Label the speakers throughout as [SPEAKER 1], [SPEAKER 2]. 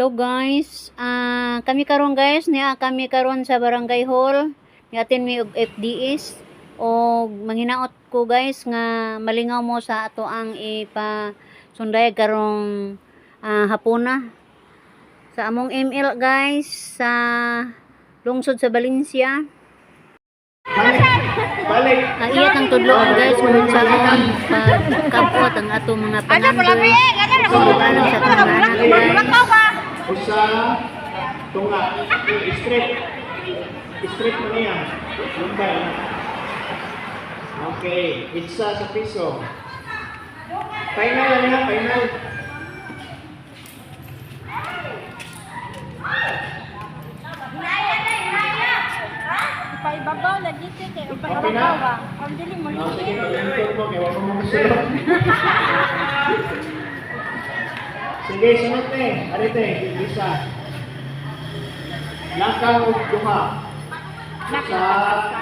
[SPEAKER 1] Hello guys, kami karon guys, niya kami karon sa Barangay Hall. Niatin mi og FDS og manghinaot ko guys nga malingaw mo sa ato ang ipa sunday karong hapuna sa among ML guys, sa lungsod sa Valencia.
[SPEAKER 2] Balik. Balik.
[SPEAKER 1] Ang iya kang tudloan guys kung unsaon pagkabot ang ato mga pangandoy. Sulubanon sa atong mga anak guys.
[SPEAKER 2] Usa, tunga. Straight. Straight mo niya. Lumbay. Okay. Itsa sa piso. Final na niya. Final.
[SPEAKER 3] Paibabaw lagi te kay
[SPEAKER 2] Okay na.
[SPEAKER 3] paibabaw ba? Ang dili mo
[SPEAKER 2] Oh, sige, paglingkod mo. Kaya wag mo masulot. Sige, sunod te. Arite, isa. Lakaw og duha. Sa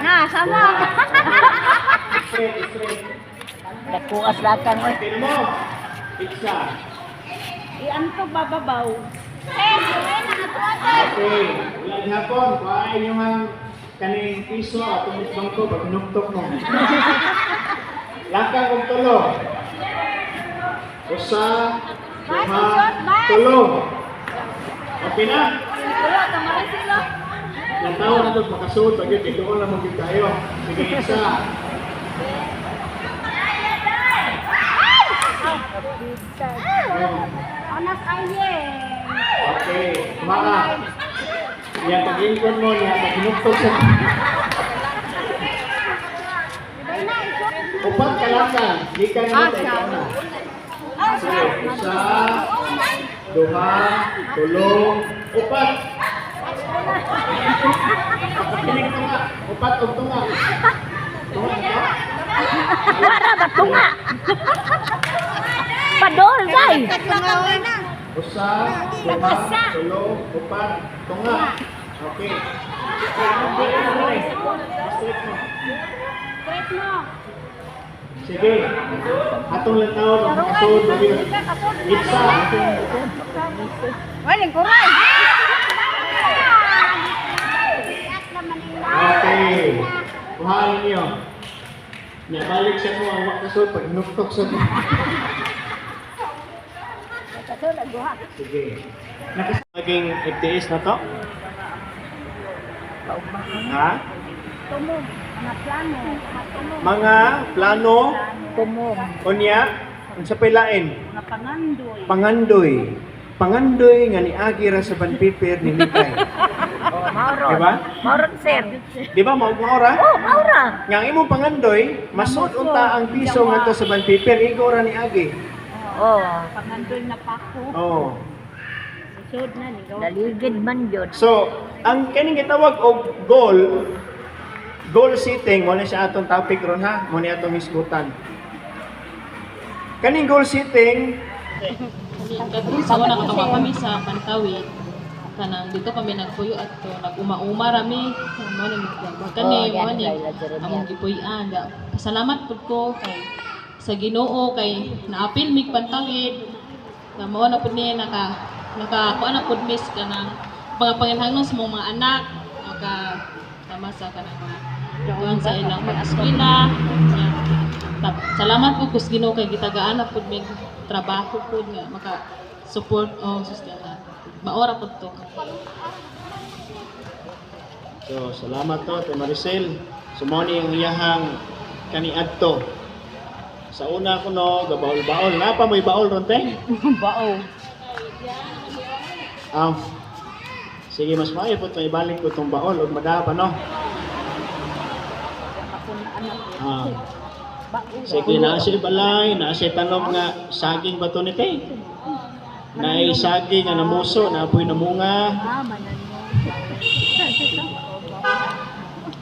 [SPEAKER 3] Na, sama.
[SPEAKER 2] Straight, straight.
[SPEAKER 3] Dakuas lakang oy.
[SPEAKER 2] Pin mo. Itsa.
[SPEAKER 3] Ianto bababaw.
[SPEAKER 2] Okay. Wala gihapon. Kuhain yung ang kaning piso at itong bangko pag nuktok mo. Lakang og tulo. Usa, duha, tulo. Okay na?
[SPEAKER 3] Wala tamara sila.
[SPEAKER 2] Lantaw na ito, makasuot. Pag yun, doon lang magyud tayo. Sige, isa. Oh.
[SPEAKER 3] Anas aye.
[SPEAKER 2] Okay, kumaka. Yan, pag-ingkon mo, yan, pag-inuktok sa. Upat ka lang ka. Di ka na ito. Na. Sige, isa, duha, tulo, upat. Kinig tunga. Upat og tunga. Tunga ito?
[SPEAKER 3] Wala ba tunga? Padol day.
[SPEAKER 2] Usa, duha, tulo, upat, tunga. Okay. Straight mo.
[SPEAKER 3] Straight mo.
[SPEAKER 2] Sige. Atong lang taon, ang makasuod na yun. Itsa.
[SPEAKER 3] Waling kuray.
[SPEAKER 2] Okay. Kuhaan ninyo. Nya balik sa mo ang makasuod pag nuktok sa mo. Sige. Naging FTS na to? Ha?
[SPEAKER 3] Tumog, mga plano, mga tumog.
[SPEAKER 2] Mga plano,
[SPEAKER 3] Tumog,
[SPEAKER 2] unya, unsa pay lain?
[SPEAKER 3] mga pangandoy.
[SPEAKER 2] Pangandoy. Pangandoy nga niagi ra sa banpiper ni Mikay.
[SPEAKER 3] Oh, mauro.
[SPEAKER 2] Diba?
[SPEAKER 3] Mauro, sir.
[SPEAKER 2] Di ba mao mao ra?
[SPEAKER 3] Oh, maura.
[SPEAKER 2] Nga ang imong pangandoy, masud unta ang piso ngadto sa banpiper, igo ra niagi.
[SPEAKER 3] Oh. Pangandoy na pako.
[SPEAKER 2] Oh.
[SPEAKER 3] Sud na ni Daligid man jud.
[SPEAKER 2] So, ang kaning gitawag og goal, goal setting, mo na siya atong topic ron ha, mo ni atong hisgutan. Kaning goal setting,
[SPEAKER 4] Sa una katawa kami sa Pantawid, kanang dito kami nagpuyo at to nag-uma-uma rami mo ni kani mo ni among gipuy-an. Pasalamat pud ko kay sa Ginoo kay naapil mig Pantawid na mao na pud ni naka naka kuan na pud miss kanang mga panginhangnon sa mong mga anak, maka tama sa kanang mga kuan sa ilang pag-eskwela. Salamat po kus Ginoo kay gitagaan na pud mig trabaho pud nga maka support o sustenta. Maora pud to.
[SPEAKER 2] So, salamat to, Ate Maricel. So, mao ni ang iyahang kaniadto. Sa una ko no, gabaol-baol. Napa mo'y baol ron, te?
[SPEAKER 3] Bao.
[SPEAKER 2] Sige, mas maayo po itong ibalik ko itong baol ug madapa, no? Sige, naa siya balay, naa siya tanom nga saging ba to ni te? Naay saging nga namuso, naapoy namunga.
[SPEAKER 3] Ah, manan mo.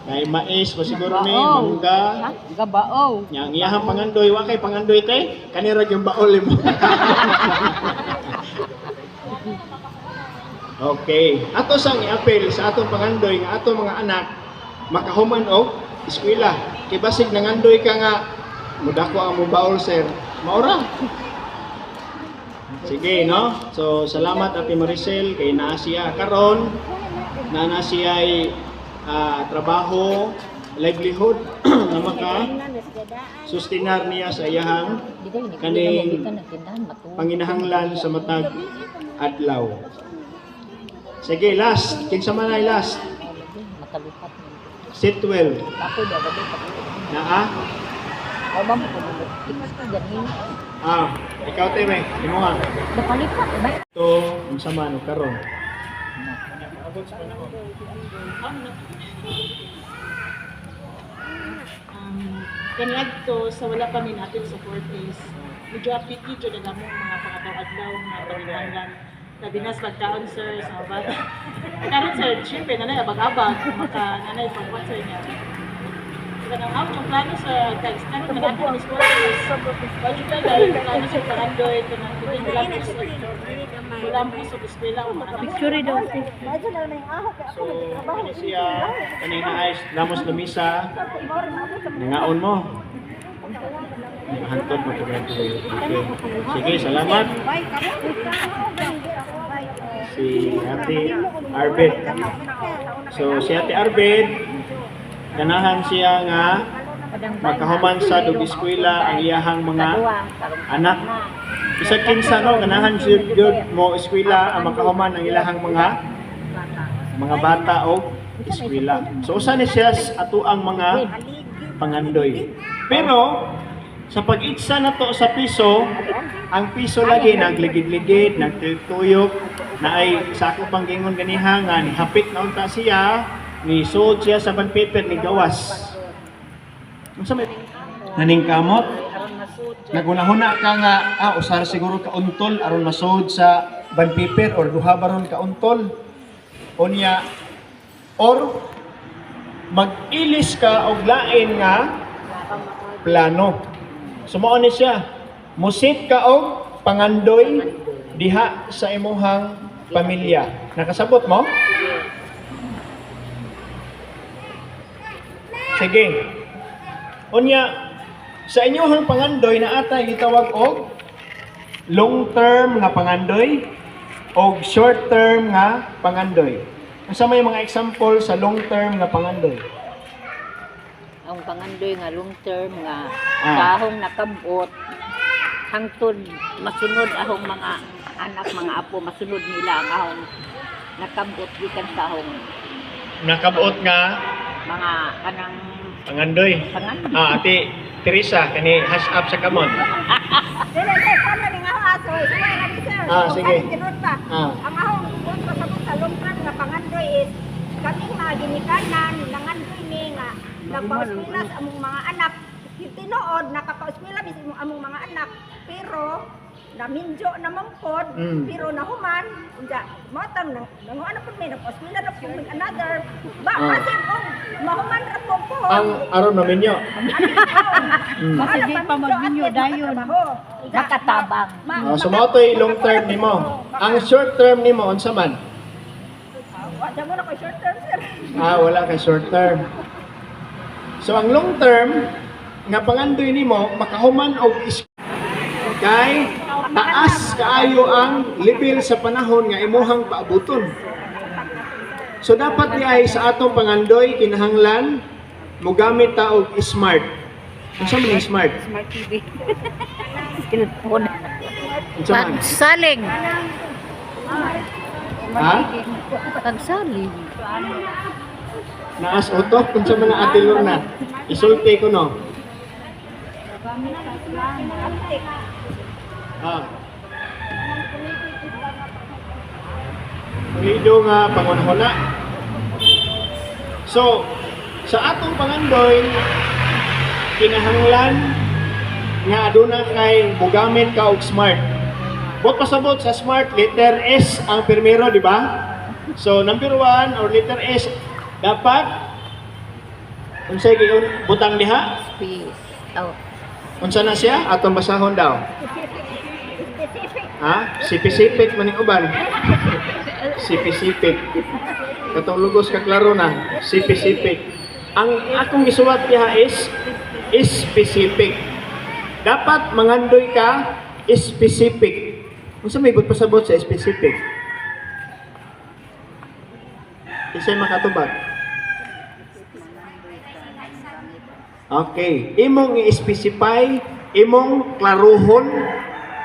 [SPEAKER 2] Naay mais ba siguro ni, mangga.
[SPEAKER 3] Gabao.
[SPEAKER 2] Nya ang iyahang pangandoy, wa kay pangandoy te? Kanira yung baol mo. Okay. Ato sang i-appeal sa atong pangandoy nga atong mga anak makahuman og eskwela. Kay basig nangandoy ka nga mudako ang mong baol, sir. Maura. Sige, no? So, salamat, Ate Maricel, kay naa siya karon na siya ay trabaho, livelihood nga maka sustinar niya sa iyahang kaning panginahanglan sa matag adlaw. Sige, last. Kinsa man ay last?
[SPEAKER 3] Makalupat.
[SPEAKER 2] Sitwell.
[SPEAKER 3] Ako daw gabi.
[SPEAKER 2] Naa?
[SPEAKER 3] O ba mo kumulot? Tikas ko ganin.
[SPEAKER 2] Ah, ikaw, Teme. Imo ha.
[SPEAKER 3] Nakalipat ba?
[SPEAKER 2] To, unsa man og karon?
[SPEAKER 4] Kaniadto sa wala pa mi natin sa 40s, medyo apiki jud ang among mga pangadlaw-adlaw nga panginahanglan. Labi na sa pagkaon, sir, sa mga bata. Karon, sir, syempre nanay abag-abag maka nanay pagkuan, sir, niya. Kanang ang yung plano sa kay karon nga natin is 40s. Budget na dahil plano sa parandoy kanang kuting wala po sa eskwela o mga anak.
[SPEAKER 1] Picture daw.
[SPEAKER 2] So, kani siya, kanina ay lamos lamisa, nangaon mo. Hantod mo tuloy. Okay. Sige, salamat. Si Ate Arbed. So, si Ate Arbed, ganahan siya nga makahuman sa dug eskwela ang iyahang mga anak. Bisag kinsa, no, ganahan siya gyud mo eskwela ang makahuman ang ilahang mga bata o eskwela. So usa ni siya sa atoang mga pangandoy. Pero sa pag-itsa na to sa piso, ang piso lagi nagligid-ligid, nagtuyok, na ay sa ako pang gingon ganiha nga ni hapit na unta siya, ni suod siya sa bond paper ni gawas. Unsa may naningkamot? Nagunahuna ka nga usara siguro ka untol aron masuod sa bond paper or duha baron ka untol. Unya or mag-ilis ka og lain nga plano. So mao ni siya. Musit ka og pangandoy diha sa imuhang pamilya. Nakasabot mo? Sige. Unya, sa inyuhang pangandoy na atay gitawag og long term nga pangandoy og short term nga pangandoy. Unsa may mga example sa long term nga pangandoy?
[SPEAKER 3] Ang pangandoy nga long term nga
[SPEAKER 2] Ah.
[SPEAKER 3] kahong nakabot hangtod masunod ahong mga anak, mga apo, masunod nila ang ahong nakabot gikan sa ahong
[SPEAKER 2] Nakabot nga
[SPEAKER 3] mga kanang
[SPEAKER 2] pangandoy.
[SPEAKER 3] pangandoy.
[SPEAKER 2] Ah, Ate Teresa, kani hash up sa kamot.
[SPEAKER 5] Dili, sir, paano ni nga aso? Suway ra ni, sir.
[SPEAKER 2] Ah, sige.
[SPEAKER 5] Kung tinud pa. Ang ahong kung pasabot sa long term nga pangandoy is kaming mga ginikanan nangandoy mi nga nagpauskwela sa among mga anak. Tinuod nakapauskwela mi sa among mga anak, pero naminjo naman pod, pero nahuman unja motang nang nanguan na pod mi, nagpauskwela na pod mi another ba kasi og mahuman ra po po.
[SPEAKER 2] Ang aron maminyo.
[SPEAKER 5] Kasi di pa magminyo dayon.
[SPEAKER 3] Makatabang.
[SPEAKER 2] Ah, so mao to'y long term nimo. Ang short term nimo unsa man?
[SPEAKER 5] Wala mo na ko short term, sir.
[SPEAKER 2] Ah, wala kay short term. So ang long term nga pangandoy nimo makahuman og kay taas kaayo ang level sa panahon nga imuhang paabuton. So dapat di ay sa atong pangandoy kinahanglan mogamit ta og smart. Unsa man ang smart?
[SPEAKER 3] Smart TV. Cellphone.
[SPEAKER 2] Unsa man?
[SPEAKER 1] Pagsaling.
[SPEAKER 2] Ha?
[SPEAKER 1] Pagsaling.
[SPEAKER 2] Naas utok unsa man ang Ate Lorna? Isulti ko, no. Ah. Pulido nga pangunahuna. So, sa atong pangandoy, kinahanglan nga aduna kay mugamit ka og smart. Buot pasabot sa smart, letter S ang primero, di ba? So, number 1 or letter S, dapat unsay giun butang diha?
[SPEAKER 3] Space. Oh.
[SPEAKER 2] Unsa na siya? Atong basahon daw.
[SPEAKER 5] Specific.
[SPEAKER 2] Ha? Sipisipik maning uban. Sipisipik. Katong lugos ka klaro na. Sipisipik. Ang akong gisuwat diha is specific. Dapat mangandoy ka specific. Unsa may buot pasabot sa specific? Kinsay makatubag? Okay, imong i-specify, imong klaruhon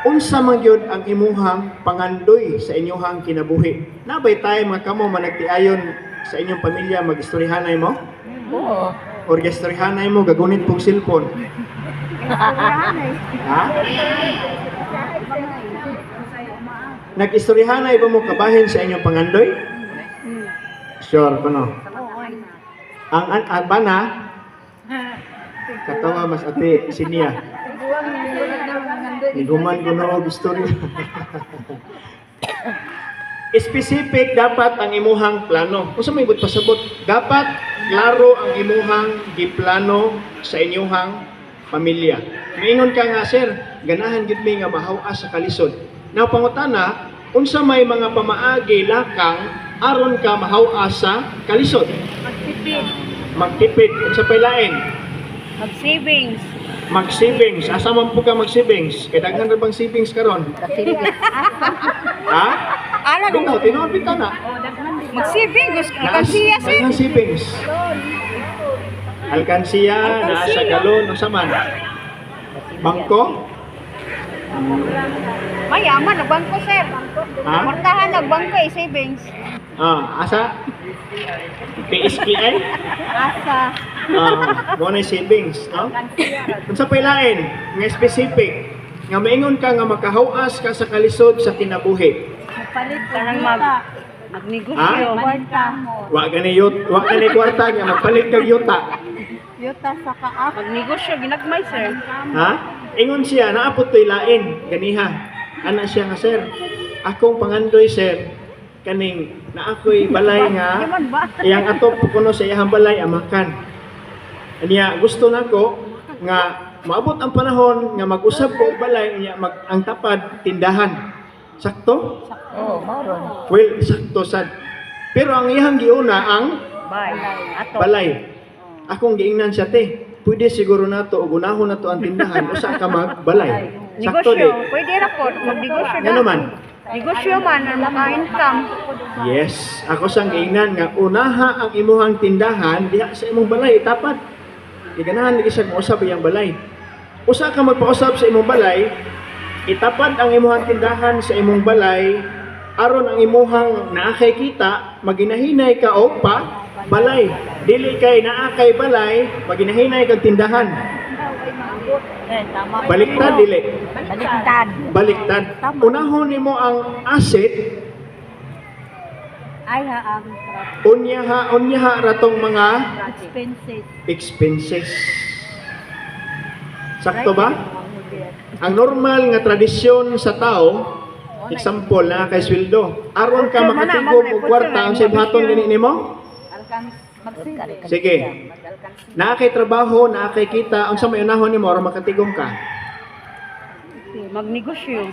[SPEAKER 2] unsa man gyud ang imuhang pangandoy sa inyuhang kinabuhi. Nabay tayo mga kamo managtiayon sa inyong pamilya, magistoryahanay mo?
[SPEAKER 3] Oo.
[SPEAKER 2] Or gistoryahanay mo gagunit pong cellphone? Ha? Nag-istoryahanay ba mo kabahin sa inyong pangandoy? Sure ko, no? Ang bana katawa mas ate sinya. Niguman ko na og istorya. Specific dapat ang imuhang plano. Unsa may buot pasabot? Dapat klaro ang imuhang giplano sa inyuhang pamilya. Maingon ka nga, "Sir, ganahan gid mi nga mahaw-as sa kalisod." Now pangutana, unsa may mga pamaagi lakang aron ka mahaw-as sa kalisod?
[SPEAKER 1] Magtipid.
[SPEAKER 2] Magtipid, unsa pay lain?
[SPEAKER 1] Mag-savings.
[SPEAKER 2] Mag-savings. Asa man po ka mag-savings? Kay daghan ra bang savings karon? Ha?
[SPEAKER 5] Ala,
[SPEAKER 2] Bitaw, tinuod bitaw na.
[SPEAKER 5] mag-savings, alkansiya, sir.
[SPEAKER 2] Daghan savings. Alkansiya, naa sa galon, unsa man? Bangko?
[SPEAKER 5] Mayaman, nagbangko, sir.
[SPEAKER 2] Ha?
[SPEAKER 5] Portahan, nagbangko, eh, savings.
[SPEAKER 2] Ah, asa? PSPI?
[SPEAKER 5] Asa.
[SPEAKER 2] Ah, mo na savings, no? Unsa pay lain nga specific nga maingon ka nga makahawas ka sa kalisod sa kinabuhi?
[SPEAKER 1] Kanang magnegosyo.
[SPEAKER 2] Ha? Wa gani yut, wa gani kwarta nga magpalit kag yuta.
[SPEAKER 5] Yuta sa kaak.
[SPEAKER 1] Magnegosyo ginagmay, sir.
[SPEAKER 2] Ha? Ingon siya, naapot to'y lain, ganiha. Ana siya nga, "Sir, akong pangandoy, sir, kaning na ako'y balay nga, iyang atop kuno sa iyang balay, amakan. Aniya, gusto nako nga maabot ang panahon nga mag-usab ko og balay, niya mag ang tapad tindahan." Sakto?
[SPEAKER 3] Oo, mauron.
[SPEAKER 2] Well, sakto sad. Pero ang iyang giuna ang
[SPEAKER 1] Bye. Ato.
[SPEAKER 2] balay. Akong giingnan siya, "Te, pwede siguro nato og unahon nato ang tindahan usa ka magbalay." Sakto
[SPEAKER 5] Negosyo.
[SPEAKER 2] di.
[SPEAKER 5] Pwede ra po. Magnegosyo
[SPEAKER 2] Ngano man?
[SPEAKER 5] Negosyo man, ang maka-income.
[SPEAKER 2] Yes, ako sang giingnan nga unaha ang imuhang tindahan diha sa imong balay itapad. Giganahan lagi siya mousab iyang balay. Usa ka magpausab sa imong balay, itapad ang imuhang tindahan sa imong balay aron ang imuhang naa kay kita maginahinay ka og pa balay. Dili kay naa kay balay, maginahinay kag tindahan.
[SPEAKER 1] Tama.
[SPEAKER 2] Baliktad dili.
[SPEAKER 3] Baliktad.
[SPEAKER 2] Baliktad. Unahon nimo ang asset.
[SPEAKER 1] Ay ha ang
[SPEAKER 2] Unya ha ratong mga
[SPEAKER 1] expenses.
[SPEAKER 2] Expenses. Sakto ba? Ang normal nga tradisyon sa tao, example na kay sweldo, aron ka makatigom og kwarta, ang buhaton gani nimo? Sige. Naa kay trabaho, naa kay kita, unsa may unahon nimo aron makatigom ka?
[SPEAKER 1] Magnegosyo.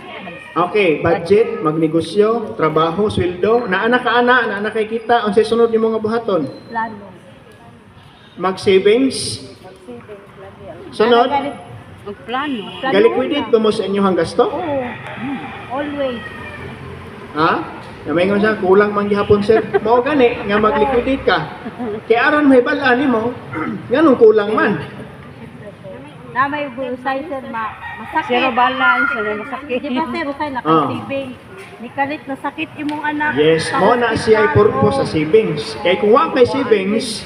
[SPEAKER 2] Okay, budget, magnegosyo, trabaho, sweldo, naa na ka ana, naa na kay kita, unsay sunod nimo nga buhaton?
[SPEAKER 1] Plano.
[SPEAKER 2] Mag-savings. Sunod,
[SPEAKER 1] Magplano.
[SPEAKER 2] galiquidate ba mo sa inyong gasto?
[SPEAKER 1] Oo. Always.
[SPEAKER 2] Ha? Namingon siya, "Kulang man gihapon, sir." Mao gani nga mag-liquidate ka. Kay aron may bal-an nimo, nganong kulang man.
[SPEAKER 1] Na may usay, sir, ma masakit. Zero balance, ano, masakit. Di ba, sir, usay naka-saving. Ni kalit na sakit imong anak.
[SPEAKER 2] Yes,
[SPEAKER 1] Sa
[SPEAKER 2] mo na siya ay
[SPEAKER 1] hospital,
[SPEAKER 2] purpose sa
[SPEAKER 1] oo.
[SPEAKER 2] savings. Kay kung wa kay savings,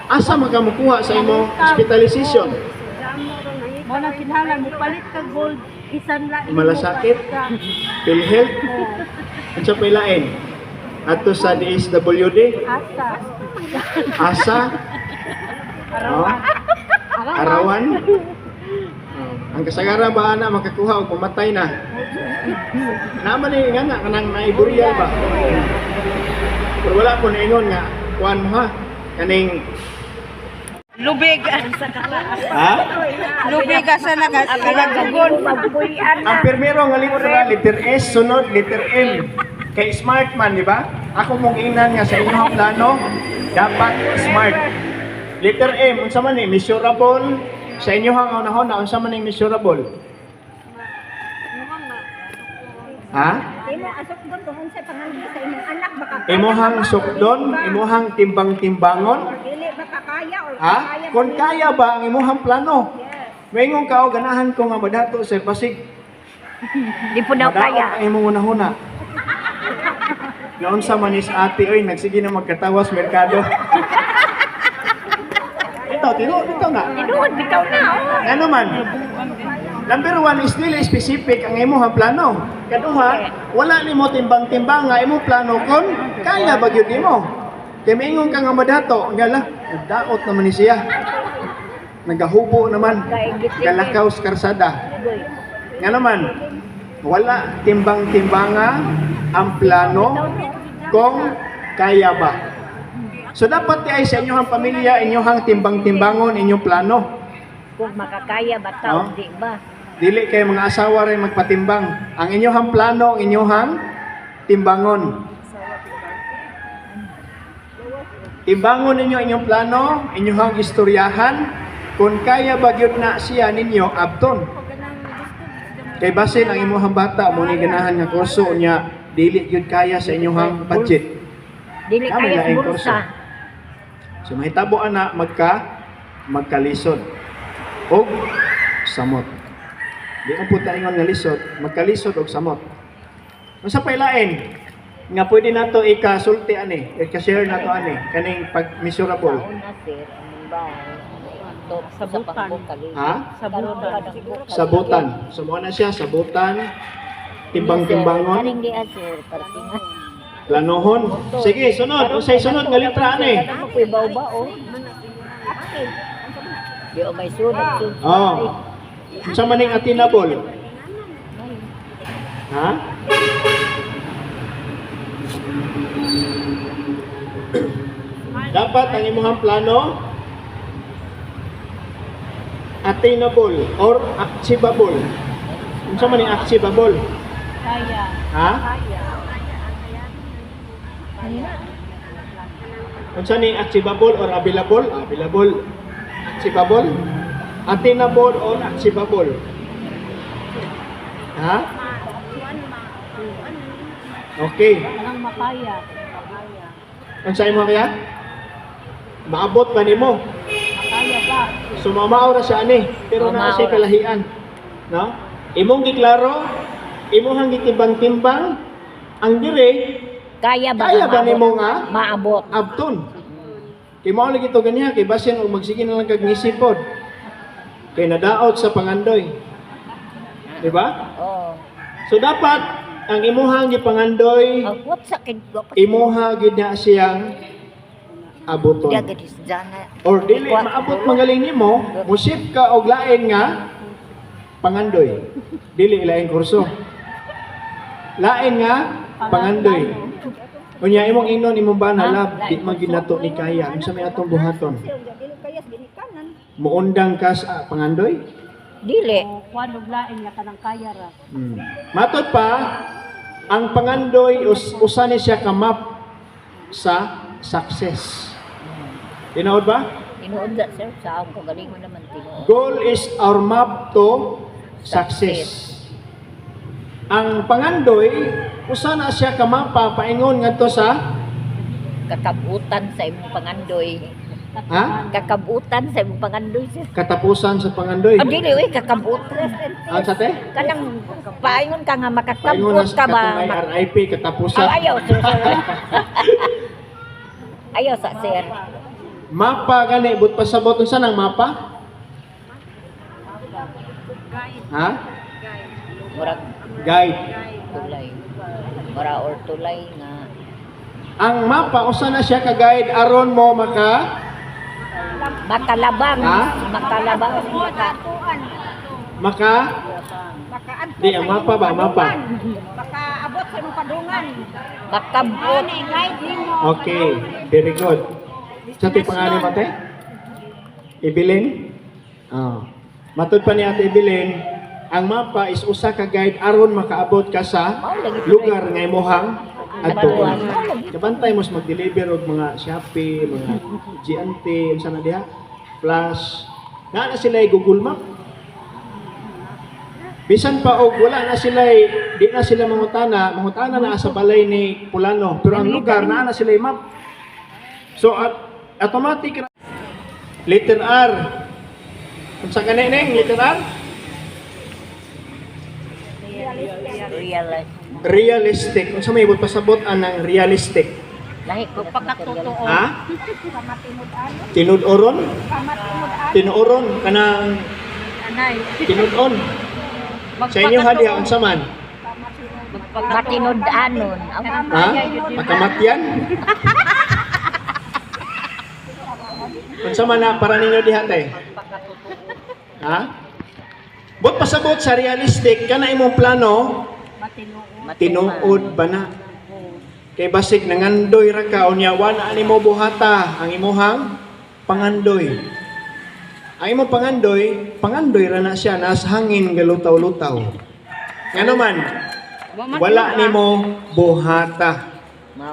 [SPEAKER 2] asa man ka mokuha sa imong hospitalization?
[SPEAKER 1] Mo na kinahanglan mo palit ka gold, isan la imo
[SPEAKER 2] Malasakit.
[SPEAKER 1] ka.
[SPEAKER 2] PhilHealth, unsa pay lain? Adto sa DSWD,
[SPEAKER 1] Asa.
[SPEAKER 2] ASA, oh, Arawan. Oh, ang kasagaran ba ana makakuha og mamatay na? Naman ni nga nga kanang naiburya ba? Pero wala ko naingon nga kuan mo ha kaning
[SPEAKER 5] Lubig.
[SPEAKER 2] Ha?
[SPEAKER 5] Lubig asa na ka. Kalagdugon.
[SPEAKER 2] Ang primero nga litra, letter S, sunod letter M. Kay smart man, di ba? Ako mong ingnan nga sa inyong plano, dapat smart. Letter M, unsa man ni measurable? Sa inyong unahon na unsa man ni measurable? Ha?
[SPEAKER 5] Imo asukdon kung unsay pangandoy sa imong anak baka kaya
[SPEAKER 2] Imuhang
[SPEAKER 5] ba,
[SPEAKER 2] sukdon,
[SPEAKER 5] dili ba?
[SPEAKER 2] imuhang timbang-timbangon.
[SPEAKER 5] Or dili ba kakaya or
[SPEAKER 2] Ha?
[SPEAKER 5] kaya ba
[SPEAKER 2] Kung
[SPEAKER 5] nimo?
[SPEAKER 2] kaya ba ang imuhang plano?
[SPEAKER 5] Yes.
[SPEAKER 2] Maingon ka o ganahan ko nga madato sa pasig.
[SPEAKER 3] Di po daw
[SPEAKER 2] Madaot
[SPEAKER 3] kaya.
[SPEAKER 2] ang imong hunahuna. Naunsa man is ate oy, nagsige na magkatawas merkado. Ito, tinuod bitaw na.
[SPEAKER 3] Tinuod bitaw na. Oh.
[SPEAKER 2] Ano man? Number one is dili specific ang imong plano. Kaduha, wala nimo timbang-timbang nga imong plano kon kaya ba gyud nimo. Kay maingon ka nga madato, nga la, nagdaot naman ni siya. Nagahubo naman. Galakaw sa karsada. Nga naman, wala timbang-timbanga ang plano kung kaya ba. So dapat di ay sa inyong pamilya, inyong timbang-timbangon, inyong plano.
[SPEAKER 3] Kung makakaya ba tao,
[SPEAKER 2] No?
[SPEAKER 3] di ba?
[SPEAKER 2] Dili kay mga asawa rin magpatimbang. Ang inyong plano, ang inyong timbangon. Timbangon ninyo inyong plano, inyong istoryahan, kung kaya ba gyud na siya ninyo abton. Kay basin ang imong bata mo ni ganahan nga kurso unya dili gyud kaya sa inyong budget.
[SPEAKER 3] Dili
[SPEAKER 2] Kami
[SPEAKER 3] kaya sa
[SPEAKER 2] laing
[SPEAKER 3] bulsa.
[SPEAKER 2] kurso. So mahitabo ana magkalisod og samot. Di man pud ta ingon nga lisod, magkalisod og samot. Unsa pay lain nga pwede nato ikasulti ani, ika-share nato ani kaning pag measurable.
[SPEAKER 3] Una sir, among bahay. Top sa
[SPEAKER 4] Sabutan.
[SPEAKER 3] pangbukali.
[SPEAKER 2] Ha?
[SPEAKER 4] Sabutan.
[SPEAKER 2] Sabutan. So mo na siya sabutan, timbang-timbangon,
[SPEAKER 3] Kaning di sir, partingan.
[SPEAKER 2] planohon. Sige, sunod. Unsay sunod nga litra ani?
[SPEAKER 3] Ano ko ibaw-bao? Di o may sunod. Sunod.
[SPEAKER 2] Oh. Unsa man ning attainable? Ha? Dapat ang imong plano attainable or achievable. Unsa man ning achievable?
[SPEAKER 4] Kaya.
[SPEAKER 2] Ha? Unsa ning achievable or available? Available. Achievable? Attainable or achievable? Ha? Okay.
[SPEAKER 4] Anang makaya.
[SPEAKER 2] Unsa imo kaya? Maabot ba nimo?
[SPEAKER 4] Makaya ba?
[SPEAKER 2] So mamao ra siya ani, pero naa siya
[SPEAKER 3] Mamao ra.
[SPEAKER 2] kalahian. No? Imong giklaro, imong gitimbang-timbang ang dire
[SPEAKER 3] Kaya ba?
[SPEAKER 2] kaya ba
[SPEAKER 3] maabot?
[SPEAKER 2] nimo nga
[SPEAKER 3] Maabot.
[SPEAKER 2] abton? Kay mao lagi to ganiha kay basin og magsige na lang kag ngisipod. Kay nadaot sa pangandoy. Di ba?
[SPEAKER 3] Oo.
[SPEAKER 2] So dapat ang imuhang gipangandoy,
[SPEAKER 3] Ang what sa kin
[SPEAKER 2] imuha gid na siyang abuton.
[SPEAKER 3] Di agad isdana.
[SPEAKER 2] Or dili maabot magaling nimo, musip ka og lain nga pangandoy. Dili lain kurso. Lain nga pangandoy. Unya imong ingnon imong bana lab, di man gyud nato ni kaya. Unsa may atong buhaton?
[SPEAKER 5] Siya, dili kaya sa ginikanan.
[SPEAKER 2] Muundang ka sa pangandoy?
[SPEAKER 3] Dili.
[SPEAKER 4] O kuan og lain nga kanang kaya ra.
[SPEAKER 2] Matod pa, ang pangandoy usa ni siya ka map sa success. Tinuod ba?
[SPEAKER 3] Tinuod na sir, sa akong kagalingon naman tinuod.
[SPEAKER 2] Goal is our map to success. Ang pangandoy, usa na siya ka mapa paingon ngadto sa
[SPEAKER 3] Kakabutan sa imong pangandoy.
[SPEAKER 2] ha?
[SPEAKER 3] Kakabutan sa imong pangandoy sir.
[SPEAKER 2] Katapusan sa pangandoy.
[SPEAKER 3] Ah, dili oy kakabutan.
[SPEAKER 2] Ang sa te?
[SPEAKER 3] Kanang paingon ka nga
[SPEAKER 2] Paingon na
[SPEAKER 3] makakabot
[SPEAKER 2] sa
[SPEAKER 3] ka ba?
[SPEAKER 2] katong ay RIP katapusan.
[SPEAKER 3] Ah, ayaw sir. Sir. Ayaw sa sir.
[SPEAKER 2] Mapa gani but pasabot unsa nang mapa? Ha?
[SPEAKER 3] Murag
[SPEAKER 2] Guide.
[SPEAKER 3] tulay. Mura or tulay nga
[SPEAKER 2] Ang mapa usa na siya ka guide aron mo maka
[SPEAKER 3] makalabang,
[SPEAKER 2] Ha?
[SPEAKER 3] makalabang maka
[SPEAKER 5] Kuan.
[SPEAKER 2] maka
[SPEAKER 5] Makaadto
[SPEAKER 2] Di,
[SPEAKER 5] sa
[SPEAKER 2] ang mapa
[SPEAKER 5] imong
[SPEAKER 2] ba, mapa?
[SPEAKER 5] padungan. Makaabot sa imong padungan.
[SPEAKER 3] makabot.
[SPEAKER 5] Ano, guide nimo.
[SPEAKER 2] Okay, very good. Sa ti pangalan mo, te? Evelyn? Oh. Matod pa ni Ate Evelyn, ang mapa is usa ka guide aron makaabot ka sa
[SPEAKER 3] Mao lagi tulay.
[SPEAKER 2] lugar nga imuhang adtuon.
[SPEAKER 3] Mao lagi.
[SPEAKER 2] Kabantay mo sa mag-deliver og mga Shopee, mga GNT, unsa na diha? Plus, naa na sila Google Map. Bisan pa og wala na sila, di na sila mangutana, mangutana na sa balay ni pulano, pero ang lugar naa na sila map. So at automatic letter R. Unsa kani ning letter R?
[SPEAKER 3] Realize.
[SPEAKER 2] Realistic. Unsa may ibot pasabot anang realistic?
[SPEAKER 3] Lahi ko
[SPEAKER 5] Pagkatotoo.
[SPEAKER 2] Ha? Tinud-oron? Tinuoron kanang tinud-on. Sa inyo ha diha unsa man?
[SPEAKER 3] Matinud-anon.
[SPEAKER 2] Ha? Makamatyan? Unsa man na para ninyo diha te? Ha? Bot pasabot sa realistic kana imong plano tinuod ba na? Kay basig nangandoy ra ka unya wa na nimo buhata ang imuhang pangandoy. Ang imong pangandoy, pangandoy ra na siya nasa hangin galutaw-lutaw. Ngano man, wala nimo buhata.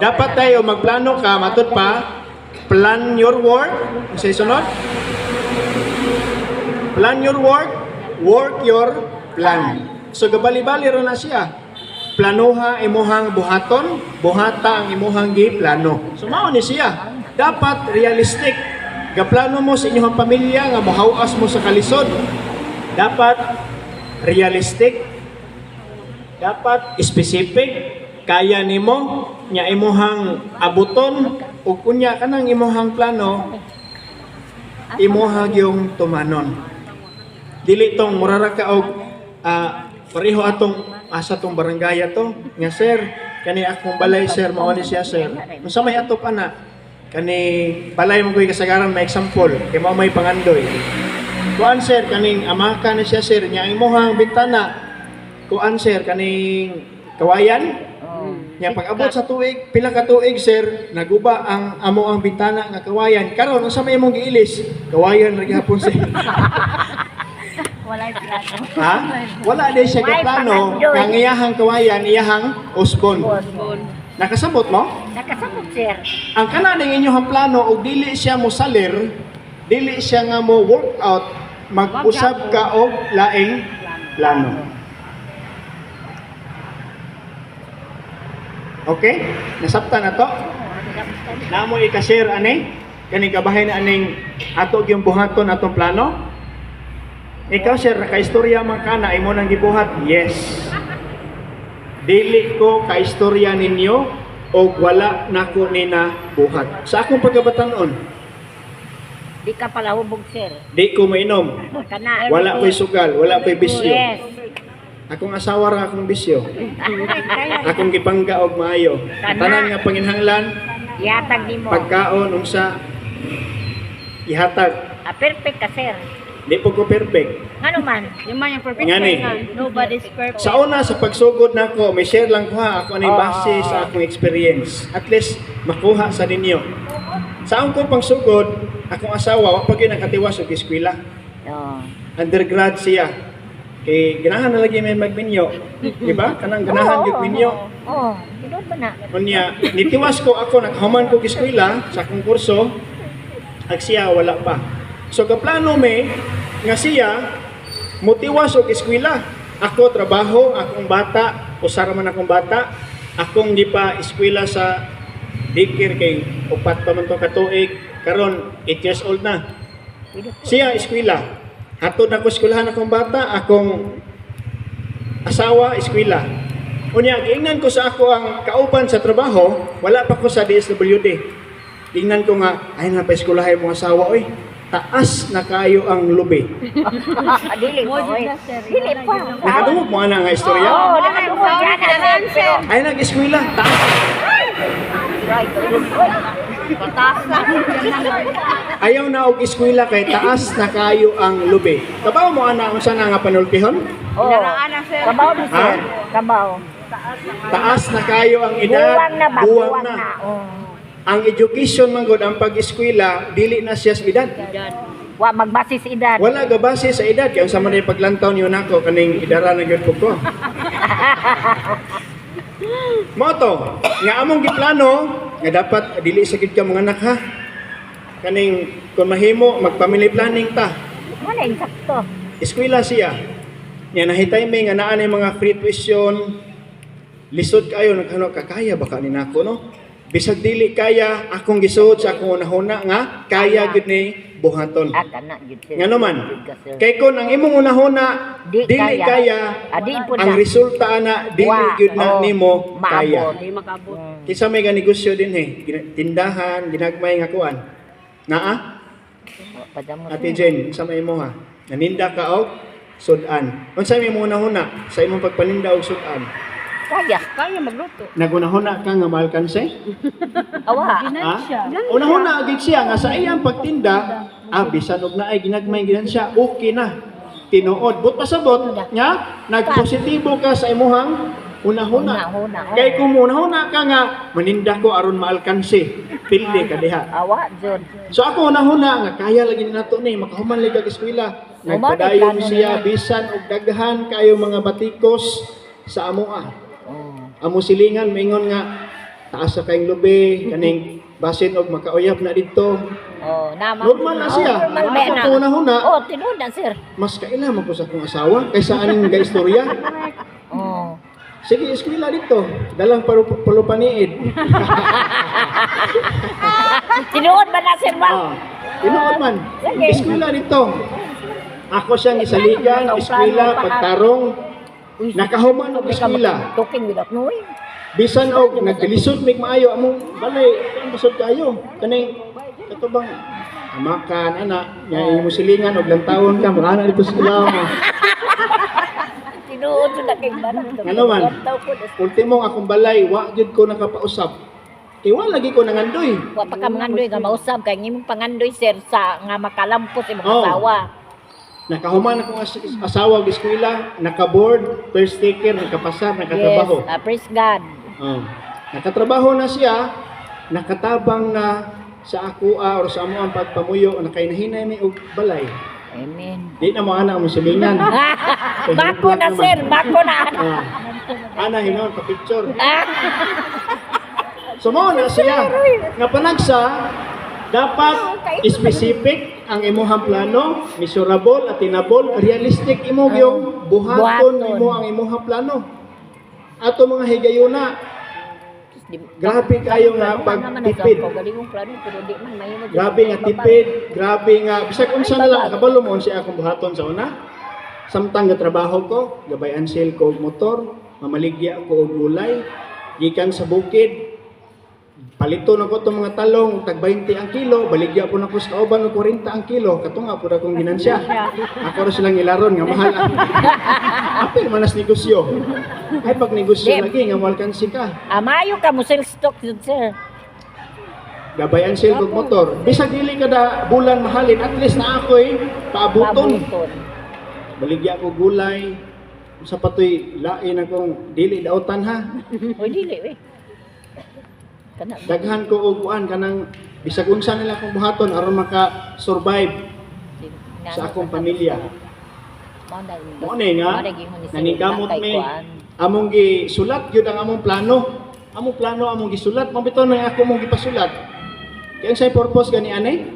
[SPEAKER 2] Dapat tayo magplano ka, matud pa, plan your work. Unsay sunod? Plan your work, work your plan. So gabali-bali ra na siya. Planoha imuhang buhaton, buhata ang imuhang giplano. So mao ni siya. Dapat realistic. Gaplano mo sa inyong pamilya nga mohawas mo sa kalisod. Dapat realistic. Dapat specific. Kaya nimo nya imuhang abuton ug unya kanang imuhang plano imuha yung tumanon. Dili tong murara ka og pareho atong asa tong barangay ato nga, "Sir, kani akong balay, sir, mao ni siya, sir." Unsa may atop ana? Kani balay mo koy kasagaran may example kay mao may pangandoy. Kuan, sir, kaning amaka ni siya, sir, nya imuhang bintana, kuan, sir, kaning kawayan. Nya pag-abot sa tuig, pila ka tuig, sir, naguba ang amo ang bintana nga kawayan. Karon unsa may imong giilis? Kawayan ra gihapon, sir.
[SPEAKER 3] Walay plano.
[SPEAKER 2] Ha? Wala din siya
[SPEAKER 3] Walay
[SPEAKER 2] plano
[SPEAKER 3] pangandoy.
[SPEAKER 2] nga ang iyahang kawayan, iyahang usbon. Nakasabot mo?
[SPEAKER 3] Nakasabot, sir.
[SPEAKER 2] Ang kana ning inyong plano og dili siya mo salir, dili siya nga mo work out, mag-usab ka og laing plano. Okay? Nasabtan na to? Namo i-share ani kaning kabahin aning ato gyung buhaton atong plano. Ikaw, sir, nakaistorya man ka na imo nang gibuhat? Yes. Dili ko kaistorya ninyo og wala nako ni na buhat. Sa akong pagkabatanon,
[SPEAKER 3] Di ka pala hubog, sir.
[SPEAKER 2] Di ko mainom.
[SPEAKER 3] Kana.
[SPEAKER 2] Wala ko'y sugal, wala ko'y bisyo.
[SPEAKER 3] Yes.
[SPEAKER 2] Akong asawa ra akong bisyo. Akong gipangga og maayo. Tanan nga panginhanglan,
[SPEAKER 3] Ihatag nimo.
[SPEAKER 2] Pagkaon unsa ihatag.
[SPEAKER 3] Ah, perfect ka, sir.
[SPEAKER 2] Di po ko perfect.
[SPEAKER 3] Ngano man?
[SPEAKER 2] Ngani.
[SPEAKER 1] Nobody's perfect.
[SPEAKER 2] Sa una sa pagsugod nako, may share lang ko ha, ako ani
[SPEAKER 3] Oo.
[SPEAKER 2] base sa akong experience. At least makuha sa ninyo. Sa akong pagsugod, akong asawa wa pa gyud nakatiwas og eskwela.
[SPEAKER 3] Oh.
[SPEAKER 2] Undergrad siya. Eh ganahan na lagi may magminyo, di ba? Kanang ganahan gyud minyo.
[SPEAKER 3] Oo. Tinuod ba na?
[SPEAKER 2] Unya, nitiwas ko ako, naghuman ko eskwela sa akong kurso, ag siya wala pa. So kaplano me nga siya motiwas og eskwela. Ako trabaho, akong bata, usa ra man akong bata, akong di pa eskwela sa daycare kay 4 pa man to ka tuig, karon 8 years old na. Siya eskwela. Hatod na ko eskwelahan akong bata, akong asawa eskwela. Unya, giingnan ko sa ako ang kauban sa trabaho, wala pa ko sa DSWD. Giingnan ko nga, ay na pa eskwelahay mong asawa, oy. Taas na kayo ang lubi.
[SPEAKER 3] Dili pa, oy. Dili pa.
[SPEAKER 2] Nakadungog mo ana nga istorya?
[SPEAKER 3] Oo, nakadungog yan na, sir.
[SPEAKER 2] Ay nag-eskwela, taas.
[SPEAKER 3] Right.
[SPEAKER 2] Ayaw na og eskwela kay taas na kayo ang lubi. Kabaw mo ana unsa na nga panultihon?
[SPEAKER 3] Oo. Kabaw ni sir.
[SPEAKER 2] Ha?
[SPEAKER 3] Kabaw.
[SPEAKER 2] Taas na kayo ang edad,
[SPEAKER 3] Buwang na ba?
[SPEAKER 2] buwang
[SPEAKER 3] Buwang
[SPEAKER 2] na.
[SPEAKER 3] na. Oo.
[SPEAKER 2] Ang education man gud, ang pag-eskwela, dili na siya sa edad.
[SPEAKER 3] Wa magbase sa edad.
[SPEAKER 2] Wala gabase sa edad kay unsa man ay paglantaw niyo nako kaning idara na gyud ko. Mao to, nga among giplano nga dapat dili sa gid ka mga anak ha. Kaning kung mahimo mag family planning ta.
[SPEAKER 3] Wala insakto.
[SPEAKER 2] Eskwela siya. Nya nahitay mi nga naa nay mga free tuition, lisod kayo, nagkano kakaya ba ka ni nako, no? Bisag dili kaya, akong gisuod sa akong hunahuna nga kaya gyud ni buhaton.
[SPEAKER 3] Ah, kana gyud, sir.
[SPEAKER 2] Ngano man?
[SPEAKER 3] Gyud ka, sir.
[SPEAKER 2] Kay kon ang imong hunahuna
[SPEAKER 3] Di
[SPEAKER 2] dili
[SPEAKER 3] kaya.
[SPEAKER 2] kaya,
[SPEAKER 3] Ah, di po
[SPEAKER 2] ang
[SPEAKER 3] na.
[SPEAKER 2] resulta ana dili
[SPEAKER 3] Wa.
[SPEAKER 2] gyud na
[SPEAKER 3] Oh,
[SPEAKER 2] nimo kaya.
[SPEAKER 3] maabot. Di makaabot.
[SPEAKER 2] Kinsa may ganegosyo din eh, tindahan, ginagmay nga kuan. Naa?
[SPEAKER 3] Padamo.
[SPEAKER 2] Ate Jane, sa may imo ha. Naninda ka og sudan. Unsa may imong hunahuna sa imong pagpaninda og sudan?
[SPEAKER 3] Kaya, kaya magluto.
[SPEAKER 2] Nagunahuna ka nga maalkanse?
[SPEAKER 3] Awa.
[SPEAKER 2] Ha? Unahuna agad siya nga sa iyang pagtinda, bisan og naay ginagmay ginansya, okay na. Tinuod. But pasabot nga nagpositibo ka sa imuhang hunahuna.
[SPEAKER 3] Hunahuna, oh.
[SPEAKER 2] Kay kung hunahuna ka nga maninda ko aron maalkanse, pildi ka diha.
[SPEAKER 3] Awa, jud.
[SPEAKER 2] So ako hunahuna nga kaya lagi nato ni makahuman lagi kag eskwela. Nagpadayon
[SPEAKER 3] Humani, plano
[SPEAKER 2] siya
[SPEAKER 3] niya.
[SPEAKER 2] bisan og daghan kayo mga batikos sa amoa.
[SPEAKER 3] Oh.
[SPEAKER 2] Amo silingan maingon nga taas sa kayong lubi kaning basin og makauyab na didto.
[SPEAKER 3] Oh, nama.
[SPEAKER 2] Normal na siya.
[SPEAKER 3] Oh, normal ba
[SPEAKER 2] Ako
[SPEAKER 3] na?
[SPEAKER 2] hunahuna.
[SPEAKER 3] Oh, tinuod na, sir.
[SPEAKER 2] Mas kaila man ko sa akong asawa kaysa aning ga istorya.
[SPEAKER 3] Oh.
[SPEAKER 2] Sige, eskwela dito. Dalang palupaniid.
[SPEAKER 3] Tinuod ba na, sir ba?
[SPEAKER 2] Ah, tinuod man.
[SPEAKER 3] Sige.
[SPEAKER 2] Eskwela dito. Ako siyang isaligan, eskwela, pagtarong. Nakahuman og eskwela.
[SPEAKER 3] Talking without knowing.
[SPEAKER 2] Bisan og naglisod mig maayo among balay, ang busod kayo. Kaning kato bang amakan ana nya imo silingan og lantawon ka mga dito sa ilaw mo.
[SPEAKER 3] Tinuod jud na kay barang.
[SPEAKER 2] Ngano man? Ultimo ang akong balay, wa gyud ko nakapausap. Kay wa lagi ko nangandoy.
[SPEAKER 3] Wa pa ka mangandoy nga mausab kay imong pangandoy, sir, sa nga makalampos imong
[SPEAKER 2] Oh.
[SPEAKER 3] asawa.
[SPEAKER 2] Nakahuman akong asawa og eskwela, naka-board, first taker, nakapasar, nakatrabaho.
[SPEAKER 3] Yes, praise God.
[SPEAKER 2] Oh. Nakatrabaho na siya, nakatabang na sa ako or sa amo ang pagpamuyo, nakainahinay mi og balay.
[SPEAKER 3] Amen.
[SPEAKER 2] Di na mo ana mo silingan.
[SPEAKER 3] Bako na, sir, bako na.
[SPEAKER 2] Ah. Ana hinon pa picture. So mao na siya. Nga panagsa dapat specific ang imuhang plano, measurable, attainable, realistic imo yung buhaton
[SPEAKER 3] Buhaton.
[SPEAKER 2] nimo ang imuhang plano. Ato mga higayuna, grabe kayo nga pagtipid. Grabe nga tipid, grabe nga bisag unsa na lang kabalo mo unsa akong buhaton sa una. Samtang gatrabaho ko, gabay ansel ko og motor, mamaligya ko og gulay, gikan sa bukid. Palito na ko itong mga talong, tag 20 ang kilo, baligya po na ko sa kauban og 40 ang kilo, katunga po na akong ginansya. Ako ra silang ilaron nga mahal ang apil man as negosyo. Ay pag negosyo
[SPEAKER 3] Di.
[SPEAKER 2] lagi nga malkansi ka.
[SPEAKER 3] Amayo ka mo sell stock jud, sir.
[SPEAKER 2] Gabay ang sale og motor. Bisag dili kada bulan mahalin, at least na ako'y paabuton.
[SPEAKER 3] Pabuton.
[SPEAKER 2] Baligya ko gulay. Sa patoy lain akong dili dautan ha.
[SPEAKER 3] Uy, dili we. Kana.
[SPEAKER 2] Daghan ko og kuan kanang bisag unsa nila akong buhaton aron maka-survive sa akong pamilya. Mao ni nga naningkamot mi among gisulat gyud ang among plano. Among plano among gisulat, mao bitaw nang ako mong gipasulat. Kay unsay purpose gani ani?